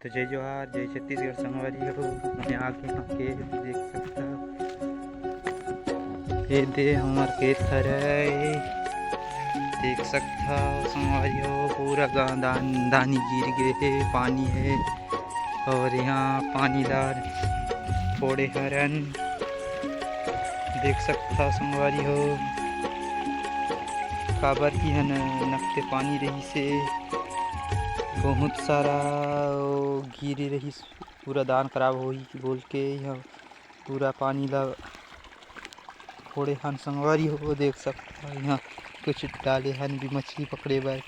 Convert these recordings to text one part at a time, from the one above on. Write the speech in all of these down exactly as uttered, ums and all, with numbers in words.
जय जोहार, जय छत्तीसगढ़ संगवारी हो। मैं आगे यहाँ के देख सकता, ये दे हमर खेत हरय, देख सकता संगवारी हो, पूरा गा-, दान-, दानी गिर गे हे, पानी हे। और यहाँ पानी ला फोड़े हरन, देख सकता संगवारी हो, काबर कि हन नकते पानी रहिसे, बहुत सारा ओ गिरे रहिस, पूरा दान खराब होही बोल के यहाँ पूरा पानी ला फोड़े हन संगवारी हो। देख सकता यहाँ कुछ डाले हन भी मछली पकड़े बर,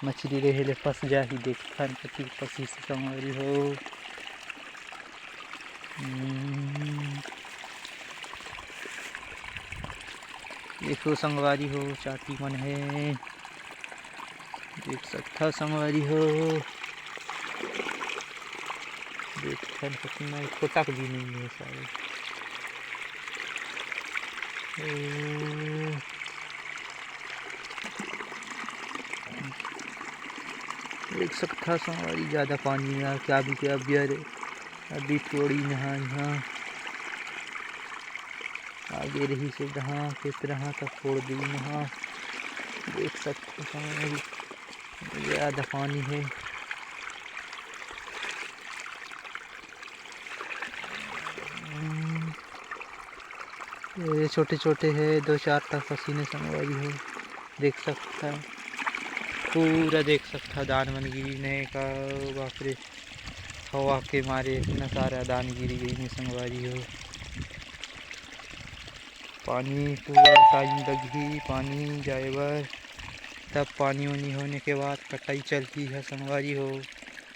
मछली रहे ले फंस जाही। देख हन कति फंसी से संगवारी हो। हम्म। देखो संगवारी हो, चाटी मन हे, देख सकथा संगवारी हो। देख, खन कति में एक कोटक भी नहीं है सारे। ओ, देख सकथा संगवारी, ज्यादा पानी में आके अभी के अभी, अरे, अभी थोड़ी नहा यहाँ आगे रही से जहाँ खेत रहा तब फोड़ दी नहा। देख सकथा संगवारी, ज्यादा पानी है। हम्म, ये छोटे छोटे है, दो चार तक पसीने संगवारी हो, देख सकथा, पूरा देख सकथा, दान मन गिरी नहीं का, बाप रे, हवा के मारे इतना सारा दान गिरी गई ने संगवारी हो। पानी पूरा टाइम लगही पानी जाए बर, तब पानी उनी होने के बाद कटाई चलही है संगवारी हो।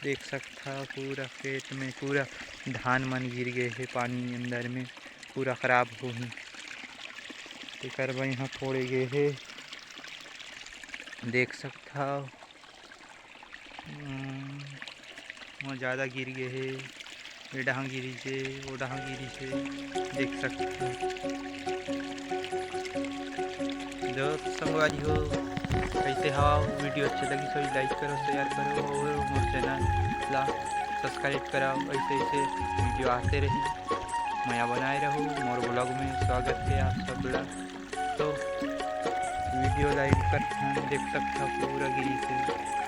देख सकथा पूरा खेत में पूरा धान मन गिर गए हे पानी अंदर में, पूरा खराब होही। तेकर बर यहाँ फोड़े गए हे, देख सकथा। हम्म, वो ज्यादा गिर गए हे, ए डहां गिरी से, वो डहां गिरी से, देख सकथा। जो संगवारी हो, कैसे हवा वीडियो अच्छे लगी तो लाइक करो, शेयर करो और मोर चैनल ला सब्सक्राइब कराओ। ऐसे ऐसे वीडियो आते रही, मया बनाए रहो। मोर ब्लॉग में स्वागत है आप सब ला। तो वीडियो लाइक करथन, देख सकथा पूरा गिरी से।